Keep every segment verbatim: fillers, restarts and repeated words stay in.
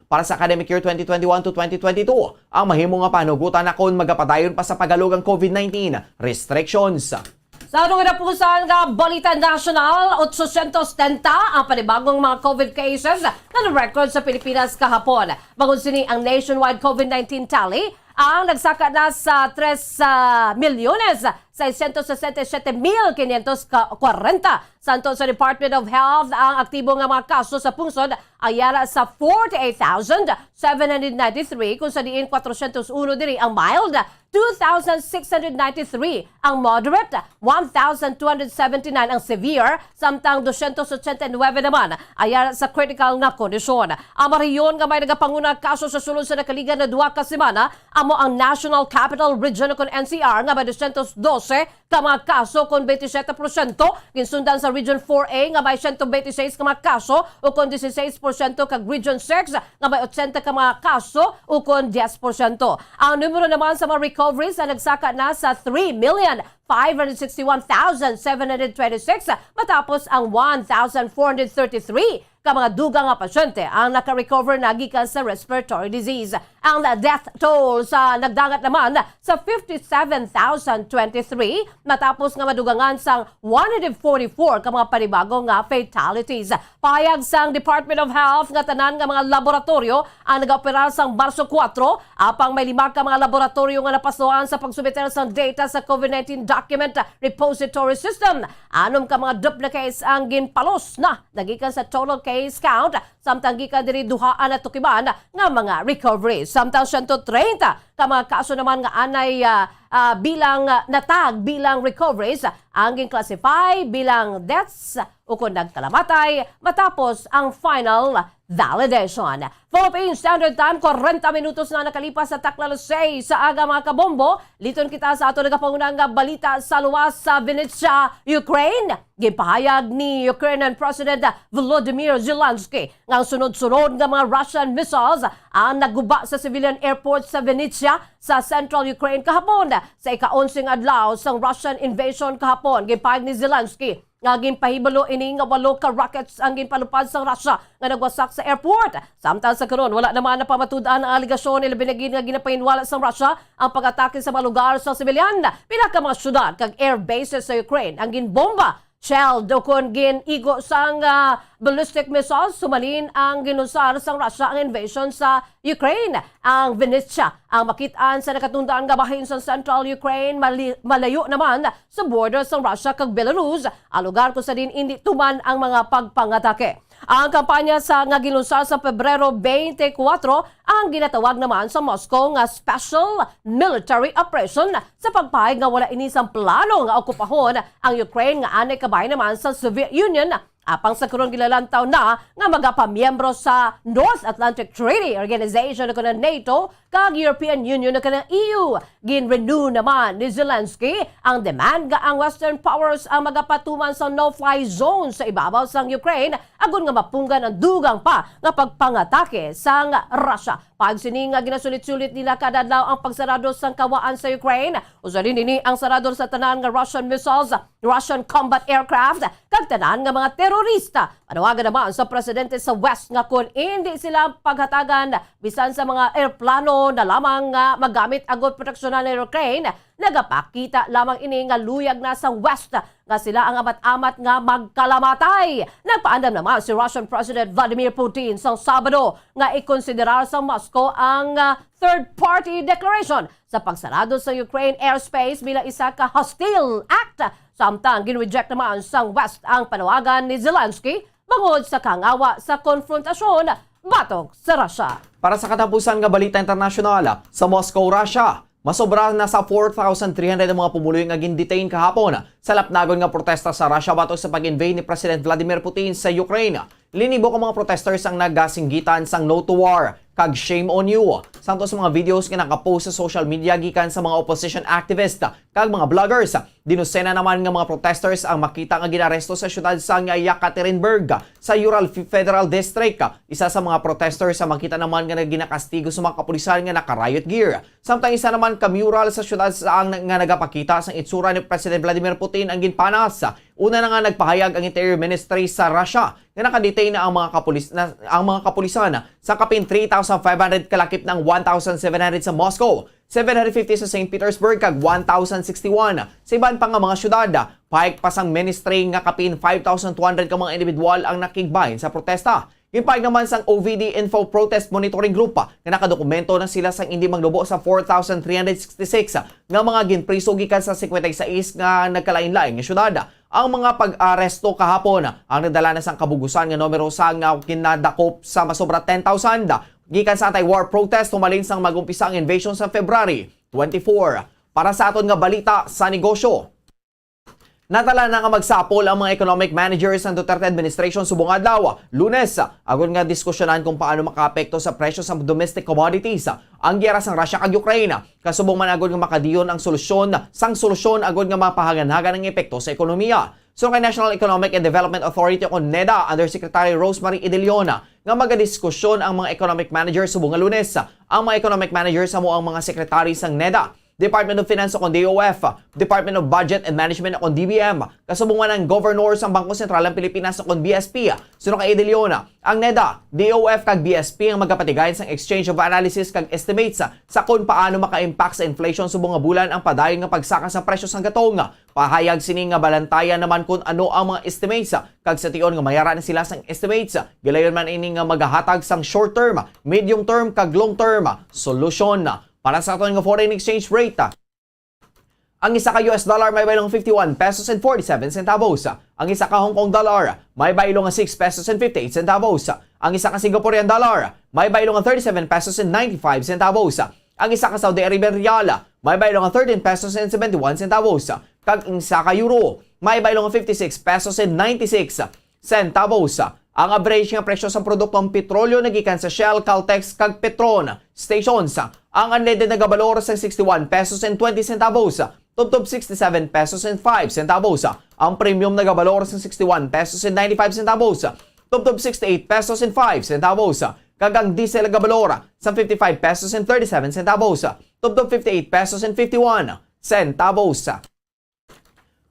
para sa academic year twenty twenty-one to twenty twenty-two ang mahimo nga panugutan na kon magapadayon pa sa paghalog ang COVID nineteen restrictions. Sa atong katapusan nga balita nasyonal, otsosyentos setenta ang panibagong mga COVID cases na na-record sa Pilipinas kahapon. Bangod sini, ang nationwide COVID nineteen tally ang nagsaka na sa tres, ah, milyones, seiscientos sesenta y siete mil quinientos kwarenta. Samtang sa Department of Health, ang aktibo nga mga kaso sa pungsod ang yara sa forty-eight thousand seven hundred ninety-three, kung sa diin kwatrosyentos uno diri ang mild, two thousand six hundred ninety-three ang moderate, one thousand two hundred seventy-nine ang severe, samtang dosyentos ochenta y nuebe naman ang yara sa critical nga kondisyon. Ang mga rehiyon nga may nagapanguna kaso sa sulod sa nakaligad na duha ka semana amo ang National Capital Region, kon N C R, nga may dosyentos dose ka mga kaso, kon twenty-seven porsyento, ginsundan sa Region four A nga may siyento twenty-six ka mga kaso, o kon dieciséis porsyento, kag Region six nga may ochenta ka mga kaso, o kon diyes porsyento. Ang numero naman sa mga recoveries ang nagsaka na sa three million five hundred sixty-one thousand seven hundred twenty-six, matapos ang one thousand four hundred thirty-three ka mga dugang nga pasyente ang naka-recover na gikan sa respiratory disease. Ang death toll sa nagdangat naman sa fifty-seven thousand twenty-three, matapos nga madugangan sang one hundred forty-four ka mga panibago nga fatalities. Pahayag sang Department of Health nga tanan nga mga laboratoryo ang nagaoperar sang Marso kuwatro, apang may lima ka mga laboratoryo nga napasuhan sa pagsumeter sang data sa COVID nineteen Document Repository System. Anom ka mga duplicates ang ginpalos na nagikan sa total case count, samtang gikan diri duha ang natukiban nga mga recoveries. Samtang siyento treinta ka mga kaso naman nga anay, ah, ah, bilang, ah, natag bilang recoveries ang gin-classify bilang deaths o kon nagkalamatay matapos ang final validation. Philippine Standard Time, kwarenta minutos na nakalipas sa takna alas sais sa aga, mga kabombo. Liton kita sa ato nagapanguna nga balita sa luwas sa Vinnytsia, Ukraine. Ginpahayag ni Ukrainian President Volodymyr Zelensky nga ang sunod-sunod nga mga Russian missiles ang naguba sa civilian airport sa Vinnytsia sa central Ukraine kahapon. Sa ika-onse nga adlaw sang Russian invasion kahapon, ginpahayag ni Zelensky nga ginpahibalo ini nga walo ka rockets ang ginpalupad sang Russia nga nagwasak sa airport. Samtang sa karon, wala naman napamatud-an ang alegasyon, ilabi na gid nga ginapahinwala sang Russia ang pag-atake sa mga lugar sa sibilyan, pila ka mga syudad kag air bases sa Ukraine ang ginbomba, shelled, o kon gin-igo sang, ah, ballistic missiles. Sumalin ang ginusar sang Russia ang invasion sa Ukraine. Ang Vinnytsia ang makit-an sa nakatungdan nga bahin sa central Ukraine, mali-, malayo naman sa border sang Russia kag Belarus, ang lugar kung sa diin indi tuman ang mga pagpangatake. Ang kampanya sa nga gilunsad sa Pebrero twenty-four ang ginatawag naman sa Moscow nga special military operation, sa pagpahayag nga wala ini sang plano nga okupahon ang Ukraine nga anay kabay naman sa Soviet Union. Apang sa karon, ginalantaw na nga magapamiyembro sa North Atlantic Treaty Organization o kana NATO kag European Union o kana E U. Gin-renew naman ni Zelensky ang demand nga ang Western powers ang magapatuman sa no-fly zone sa ibabaw sang Ukraine, agod nga mapunggan ang dugang pa nga pagpangatake sang Russia. Pag sini nga ginasulit-sulit nila kada adlaw ang pagsarado sang kawaan sa Ukraine, usa din ini ang sarado sa tanan nga Russian missiles, Russian combat aircraft, kag tanan nga mga terorista. Panawagan naman sa presidente sa West nga kon indi sila paghatagan bisan sa mga eroplano na lamang nga magamit agud proteksyonan ni Ukraine, nagapakita lamang ini nga luyag na sa West nga sila ang amat-amat nga magkalamatay. Nagpaandam naman si Russian President Vladimir Putin sa Sabado nga ikonsiderar sa Moscow ang, ah, third-party declaration sa pagsarado sa Ukraine airspace bilang isa ka hostile act. Samtang gin-reject naman sang West ang panawagan ni Zelensky bangod sa kangawa sa konfrontasyon batok sa Russia. Para sa katapusan nga balita internasyonal, sa Moscow, Russia, masobra na sa four thousand three hundred ang mga pumuluyo nga gin-detain kahapon sa lapnagon nga protesta sa Russia batok sa pag-invade ni President Vladimir Putin sa Ukraine. Linibo ka mga protesters ang nagasinggitan sang No to War kag Shame on You, samtang sa mga videos nga nakapost sa social media gikan sa mga opposition activist kag mga bloggers. Dinusena naman nga mga protesters ang makita nga ginaresto sa siyudad sang Yekaterinburg sa Ural F-, Federal District. Isa sa mga protesters ang makita naman nga ginakastigo sa mga kapulisan nga naka-riot gear. Samtang isa naman ka mural sa siyudad sa ang nga nagapakita sang itsura ni President Vladimir Putin ang ginpanas. Una na nga nagpahayag ang Interior Ministry sa Russia nga naka-detain na ang mga kapulis-, na, ang mga kapulisan Sa kapin three thousand five hundred kalakip na ang one thousand seven hundred sa Moscow, seven hundred fifty sa Saint Petersburg, kag one thousand sixty-one sa iban pa nga mga syudad. Pahayag pa sang ministry nga kapin five thousand two hundred ka mga individual ang nakigbahin sa protesta. Ginpahayag naman sang O V D Info Protest Monitoring Group nga nakadokumento na sila sang indi magnubo sa four thousand three hundred sixty-six nga mga ginpriso gikan sa fifty-six nga nagkalain-lain nga syudad. Ang mga pag-aresto kahapon ang nagdala na sang kabugusan nga numero sang, ah, kinadakop sa masobra ten thousand gikan sa anti-war protest humalin sang mag-umpisa ang invasion sa February twenty-four. Para sa aton nga balita sa negosyo, natala na nga magsapol ang mga economic managers sang Duterte administration subong adlaw, Lunes, agod nga diskusyonan kung paano makaapekto sa presyo sa domestic commodities ang giyera sang Russia kag Ukraine. Kasubong man agud nga makadayon ang solusyon sang solusyon agud nga mapahaganhagan ang epekto sa ekonomiya. Suno kay National Economic and Development Authority o NEDA Undersecretary Rosemary Idilion nga magadiskusyon ang mga economic manager subong nga Lunes. Ang mga economic manager amo ang mga sekretary sang NEDA, Department of Finance o kon D O F, Department of Budget and Management o kon D B M, kasubong man ang Governor sang Bangko Sentral ng Pilipinas o kon B S P. Suno kay Idilion, ang NEDA, D O F kag B S P ang magapatigayon sang exchange of analysis kag estimates sa kon paano maka-impact sa inflation subong nga bulan ang padayon nga pagsaka sa presyo sang gatong. Pahayag sini nga balantayan naman kon ano ang mga estimates, kag sa tion nga mayara na sila sang estimates, gilayon man ini nga magahatag sang short term, medium term, kag long term solution. Para sa aton nga foreign exchange rate, ang isa ka U S dollar may baylong fifty-one pesos and forty-seven centavos. Ang isa ka Hong Kong dollar may baylong six pesos and fifty-eight centavos. Ang isa ka Singaporean dollar may baylong thirty-seven pesos and ninety-five centavos. Ang isa ka Saudi Arabian riyal may baylong thirteen pesos and seventy-one centavos. Kag ang isa ka euro may baylong fifty-six pesos and ninety-six centavos. Ang average nga presyo sa produktong petrolyo nagikan sa Shell, Caltex, kag Petron stations. Ang unleaded nagabalor sa sixty-one pesos and twenty centavos, tubtob sixty-seven pesos and five centavos. Ang premium nagabalor sa sixty-one pesos and ninety-five centavos, tubtob sixty-eight pesos and five centavos. Kag ang diesel nagabalor sa fifty-five pesos and thirty-seven centavos, tubtob fifty-eight pesos and fifty-one centavos.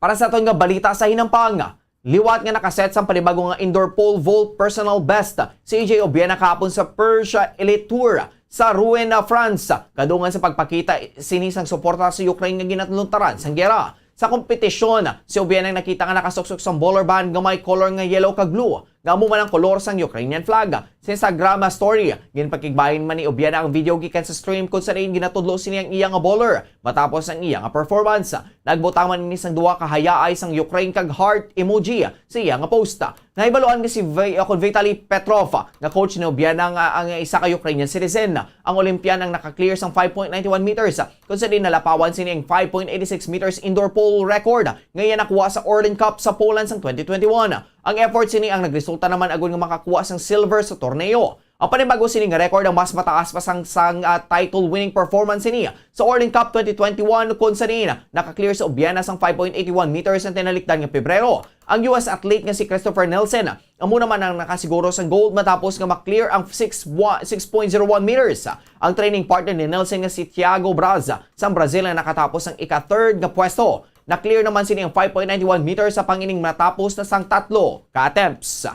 Para sa aton nga balita sa hinampang, liwat nga nakaset sang panibago nga indoor pole vault personal best si A J Obiena kahapon sa Persia Elite Tour sa Rouen, France, kadungan sa pagpakita sini sang suporta sa Ukraine nga ginataluntaran sang giyera. Sa kompetisyon, si Obiena ang nakita nga nakasuksok sang bowler band nga may color nga yellow kag blue, nga amo man ang kolor sang Ukrainian flag. Sa Instagram story, ginpakigbahin man ni Obiena ang video gikan sa stream kung sa diin ginatudlo sini ang iya nga bowler matapos ang iya nga performance. Nagbutang man ini sang duha ka hayaay sang Ukraine kag heart emoji sa iya nga post. Nahibaluan nga si Vi-, o kon Vitali Petrov nga coach ni Obiena nga ang isa ka Ukrainian citizen. Ang Olympian ang naka-clear sang five point nine one meters, kung sa diin nalapawan sini ang five point eight six meters indoor pole record nga iya nakuha sa Orlen Cup sa Poland sang twenty twenty-one. Ang effort sini ang nagresulta naman agud nga makakuha sang silver sa torneo. Ang panibago sini nga record ang mas mataas pa sang, sang, ah, title-winning performance sini sa Orlen Cup twenty twenty-one, kung sa diin naka-clear si Obiena sang five point eight one meters ang tinalikdan nga Pebrero. Ang U S athlete nga si Christopher Nelson amo naman ang nakasiguro sang gold matapos nga ma-clear ang six wa-, six point zero one meters. Ang training partner ni Nelson nga si Tiago Braz sang Brazil ang nakatapos sang ika-third nga pwesto. Na-clear naman sini ang five point nine one meters sa pangining matapos na sang tatlo ka attempts.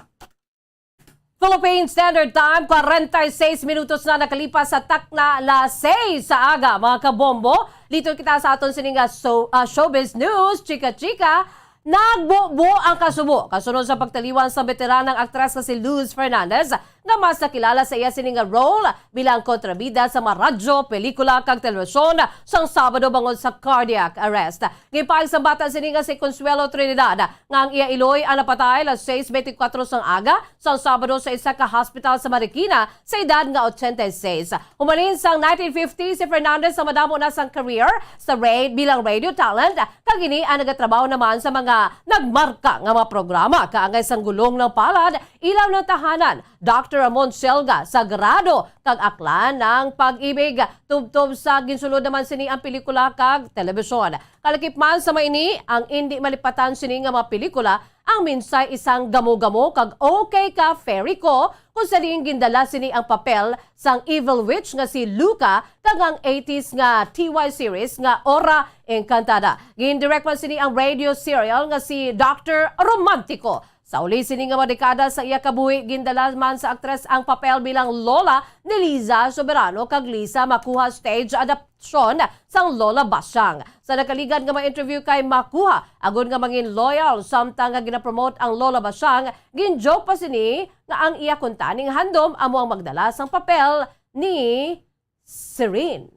Philippine Standard Time, kwarenta y seis minutos na nakalipas sa takna las seis sa aga, mga kabombo. Liton kita sa aton sini nga so-, ah, showbiz news, chika-chika. Nagbubo ang kasubo kasunod sa pagtaliwan sa beteranang aktres nga si Luz Fernandez, nga mas nakilala sa iya sini nga role bilang kontrabida sa mga radyo, pelikula, kag telebisyon sang Sabado bangod sa cardiac arrest. Ginpahayag sang bata sini nga si Consuelo Trinidad nga ang iya iloy ang napatay alas sais beintikwatro sang aga sang Sabado sa isa ka hospital sa Marikina sa edad nga ochenta y seis. Humalin sang nineteen fifty, si Fernandez ang madamo na sang career sa ra-, bilang radio talent, kag ini ang nagatrabaho naman sa mga nagmarka nga mga programa kaangay sang Gulong ng Palad, Ilaw ng Tahanan, Doctor Ramon Selga, Sagrado, kag Aklan ng Pag-ibig. Tubtob sa ginsulod naman sini ang pelikula kag telebisyon. Kalakip man sa may ini, ang indi malipatan sini nga mga pelikula, ang Minsay Isang Gamo-gamo kag Okay Ka Fairy Ko, kung sa diin gindala sini ang papel sang evil witch nga si Luca kag ang eighties nga T Y series nga Ora Encantada. Gindirect man sini ang radio serial nga si Doctor Romantico. Sa uli sini nga mga dekada sa iya kabuhi, gindala man sa aktres ang papel bilang lola ni Liza Soberano kag Lisa makuha stage adaptation sang Lola Basyang. Sa nakaligad nga mga interview kay Makuha, agod nga mangin loyal samtang nga ginapromote ang Lola Basyang, gin-joke pa sini nga ang iya kuntaning handom amo ang magdala sang papel ni Serene.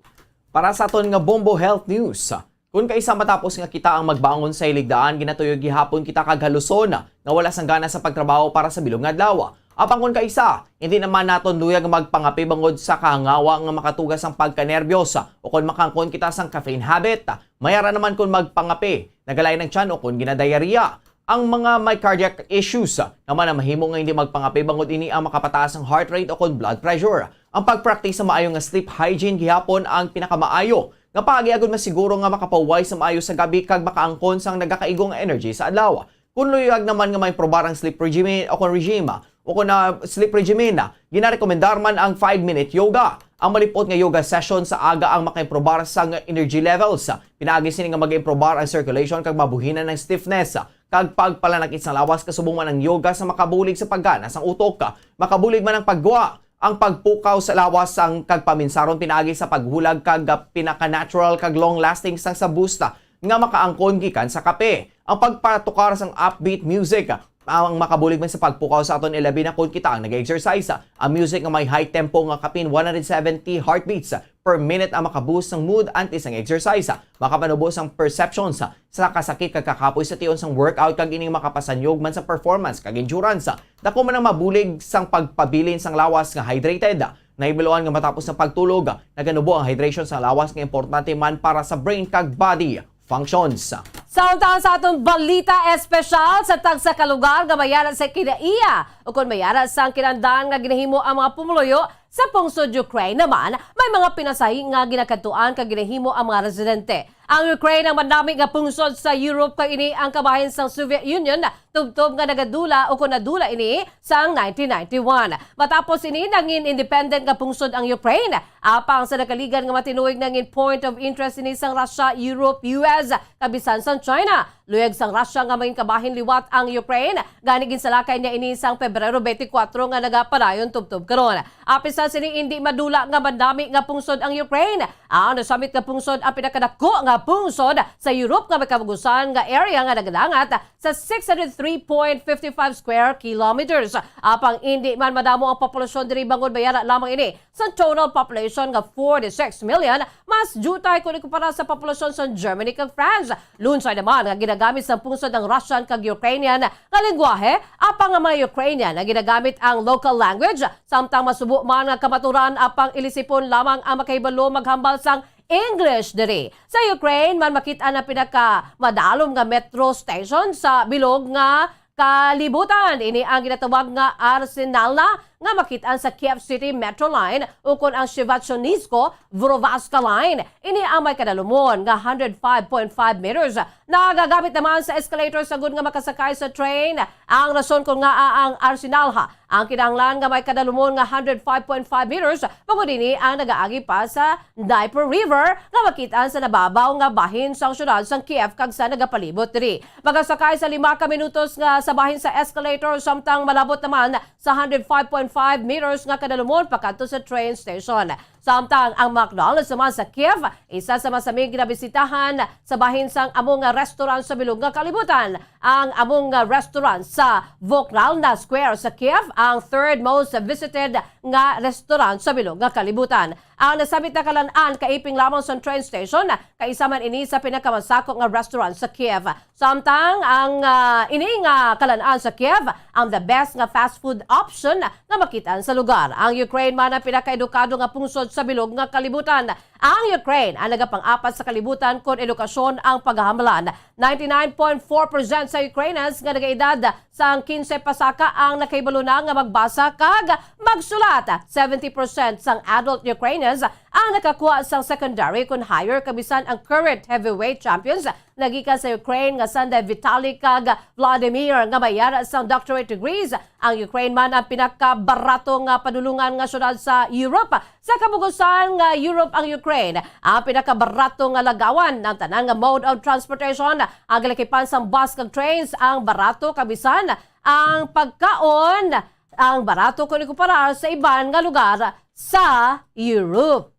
Para sa aton nga Bombo Health News, kun kaisa matapos nga kita ang magbangon sa hiligdaan, ginatuyo gihapon kita kag haluson nga wala sang gana sa pagtrabaho para sa bilog nga adlaw. Apang kun kaisa, hindi naman naton luyag magpangape bangod sa kahangawa nga makatugas ang pagkanerbiyos o kon makaangkon kita sang caffeine habit. Mayara naman kon magpangape, nagalain ang tiyan o kon ginadayariya. Ang mga may cardiac issues naman ang mahimo nga hindi magpangape bangod ini ang makapataas ang heart rate o kon blood pressure. Ang pagpractice sa maayo nga sleep hygiene gihapon ang pinakamaayo nga paagi agud masiguro nga makapahuway sa maayo sa gabi kag makaangkon sang nagakaigo nga energy sa adlaw. Kun luyag naman nga maimprobar ang sleep regime o kon regime, o kon, ah, sleep regime, ginarekomendar man ang five-minute yoga. Ang malipot nga yoga session sa aga ang makaimprobar sang energy levels. Pinaagi sini nga mag-improbar ang circulation kag mabuhinan ang stiffness kag pagpalanakit sang lawas, kasubong man ang yoga sa makabulig sa paggana sang utok. Makabulig man ang paggwa, ang pagpukaw sa lawas sang kag paminsaron pinaagi sa paghulag kag pinaka-natural kag long-lasting sang sa boost nga makaangkon gikan sa kape. Ang pagpatukar sang upbeat music ang makabulig man sa pagpukaw sa aton, ilabi na kon kita ang nag-exercise. Ang music nga may high tempo nga kapin one hundred seventy heartbeats per minute ang makaboost sang mood antes sang exercise. Makapanubo sang perceptions sa kasakit kag kakapoy sa tion sang workout, kag ining makapasanyog man sa performance kag endurance. Dako man ang mabulig sang pagpabilin sang lawas nga hydrated. Nahibaluan nga matapos ang pagtulog, naganubo ang hydration sang lawas nga importante man para sa brain kag body functions. Samtang sa aton balita espesyal, sa tagsa ka lugar nga may ara sa kinaiya ukon may ara sang kinahanglan nga ginahimo ang mga pumuluyo sa pungsod Ukraine naman, may mga pinasahi nga ginakadtuan kag ginahimo ang mga residente. Ang Ukraine ang madami nga pungsod sa Europe, kag ini ang kabahin sang Soviet Union tubtob nga nagadula ukon nadula ini sang nineteen ninety-one. Matapos ini, nangin independent nga pungsod ang Ukraine. Apang sa nakaligad nga matinuig, nangin point of interest ini sang Russia, Europe, U S, kag bisan sang China. Luyag sang Russia nga mangin kabahin liwat ang Ukraine, gani ginsalakay niya ini sang Pebrero twenty-four nga nagapadayon tubtob karon. Apin sa sini, indi madula nga madami nga pungsod ang Ukraine. Ang nasamit nga pungsod ang pinakadako nga pungsod sa Europe nga may kabugusan nga area nga nagadangat sa six hundred three point five five square kilometers. Apang indi man madamo ang populasyon diri, bangod may ara lamang ini sa total population nga forty-six million, mas diutay kon ikumpara sa populasyon sa Germany kag France. Lunsay naman nga ginagamit sa pungsod ang Russian kag Ukrainian nga lengguwahe, apang ang mga Ukrainian nga ginagamit ang local language, samtang masubo man nga kamaturan, apang ilisipon lamang ang makahibalo maghambal sang English diri. Sa Ukraine man makit-an ang pinakamadalom nga metro station sa bilog nga kalibutan. Ini ang ginatawag nga Arsenalna nga makit-an sa Kiev City Metro Line ukon ang Shevchenko-Vorovska Line. Ini ang may kadalumon nga hundred five point five meters. Nagagamit naman sa escalator sagod nga makasakay sa train. Ang rason kon ngaa ang Arsenalna ang kinahanglan nga may kadalumon nga hundred five point five meters, bangod ini ang nagaagi pa sa Dnieper River nga makit-an sa nababaw nga bahin sang siyudad sang Kiev kag sa nagapalibot diri. Magasakay sa lima ka minutos nga sa bahin sa escalator, samtang malabot naman sa hundred five point five meters nga kadalumon pakadto sa train station. Samtang ang McDonald's naman sa Kiev, isa sa masamig nga bisitahan sa bahin sang amo nga restaurant sa bilog nga kalibutan. Ang amo nga restaurant sa Voknalna Square sa Kiev ang third most visited nga restaurant sa bilog nga kalibutan. Ang nasamit na kalan-an kaiping lamang sa train station, kaisa man ini sa pinakamasako nga restaurant sa Kiev. Samtang ang, ah, ini nga kalan-an sa Kiev ang the best nga fast food option nga makit-an sa lugar. Ang Ukraine man ang pinakaedukado nga pungsod sa bilog nga kalibutan. Ang Ukraine ang nagapang-apat sa kalibutan kon edukasyon ang paghahamlan. Ninety-nine point four percent sa Ukrainians nga nagaedad sang quince pasaka ang nakahibalo na nga magbasa kag magsulat. Seventy percent sang adult Ukrainians ang nakakuha sang secondary kon higher, kag bisan ang current heavyweight champions nagikan sa Ukraine nga sanday Vitali kag Vladimir nga may ara sang doctorate degrees. Ang Ukraine man ang pinakabarato nga padulongan nga syudad sa Europe. Sa kabugusan nga Europe ang Ukraine ang pinakabarato nga lagawan. Ang tanan nga mode of transportation, ang galakipan sang bus kag trains, ang barato kag bisan ang pagkaon, ang barato kung ikumparar sa iban nga lugar sa Europe.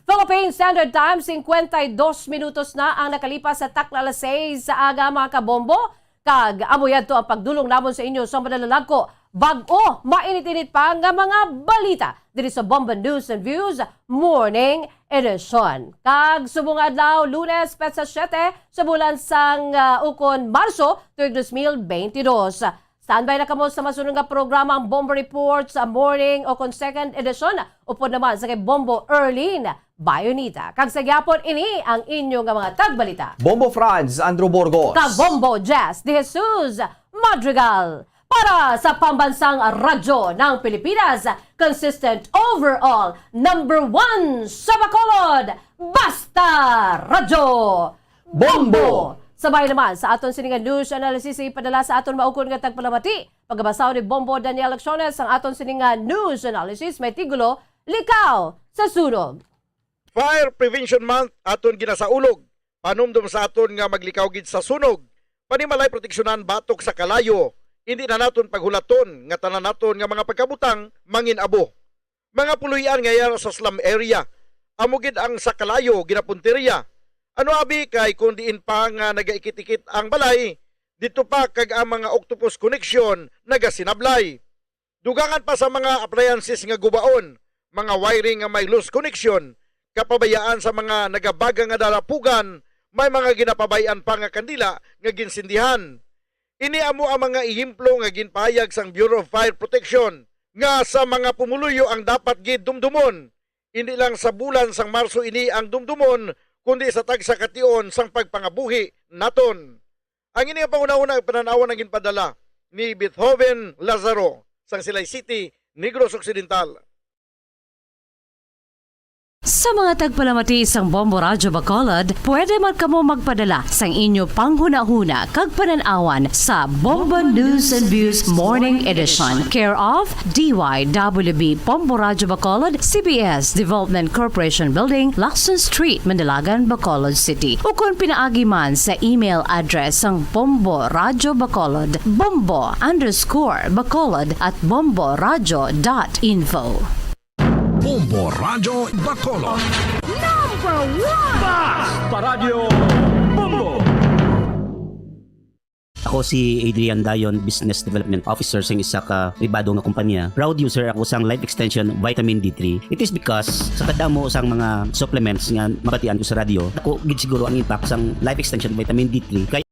Philippine Standard Time, singkwenta y dos minutos na ang nakalipas sa takna alas sais sa aga, mga kabombo. Kag amo yadto ang pagdulong namon sa inyo sa madalalagko. Bag-o, mainit-init pa nga mga balita diri sa Bombo News and Views Morning Edition. Kag subong nga adlaw, Lunes, petsa siyete sa bulan sang, ah, ukon, Marso, tuig dos mil bentidós. Standby na kamo sa masunod nga programa, ang Bombo Report sa morning o kon second edition, upod naman sa kay Bombo Erlene Bayonita. Kag sa gyapon, ini ang inyo nga mga tagbalita. Bombo Franz Andrew Burgos. Kag Bombo Jess De Jesus Madrigal. Para sa Pambansang Radyo ng Pilipinas, consistent overall, number one sa Bacolod, Basta Radyo Bombo! Sabay naman sa aton sini nga news analysis, ipadala sa aton maukon nga tagpalamati. Pagabasahon ni Bombo Daniel Acciones ang aton sini nga news analysis, may titulo, Likaw sa Sunog. Fire Prevention Month aton ginasaulog. Panumdom sa aton nga maglikaw gid sa sunog. Panimalay proteksyonan batok sa kalayo. Hindi na naton paghulaton nga tanan naton nga mga pagkabutang mangin-abo. Mga puloy-an nga yara sa slum area. Amo gid ang sa kalayo ginapuntirya. Ano abi kay kung diin pa nga nagaikit-ikit ang balay, dito pa kag ang mga octopus connection nagasinablay. Dugangan pa sa mga appliances nga gubaon, mga wiring nga may loose connection, kapabayaan sa mga nagabaga nga dalapugan, may mga ginapabay-an pa nga kandila nga ginsindihan. Ini amo ang mga ehemplo nga ginpahayag sang Bureau of Fire Protection nga sa mga pumuluyo ang dapat gid dumdumon. Hindi lang sa bulan sang Marso ini ang dumdumon, kundi sa tagsa ka tion sang pagpangabuhi naton. Ang ini nga panghunahuna, ang panan-awan ang ginpadala ni Beethoven Lazaro sang Silay City, Negros Occidental. Sa mga tagpalamati sang Bombo Radyo Bacolod, pwede man kamo magpadala sang inyo panghunahuna kag panan-awan sa Bombo News and Views Morning Edition, care of D Y W B Bombo Radyo Bacolod, C B S Development Corporation Building, Lacson Street, Mandalagan, Bacolod City. Ukon pinaagi man sa email address sang Bombo Radyo Bacolod, bombo underscore bacolod at bombo radyo dot info. Bombo Radyo Bacolod. Number one! Basta Radyo Bombo! Ako si Adrian Dayon, Business Development Officer sang isa ka pribado nga kumpanya. Proud user ako sang Life Extension Vitamin D three. It is because sa kadamo sang mga supplements nga mabatian ko sa radyo, ako gid siguro ang impact sang Life Extension Vitamin D three kay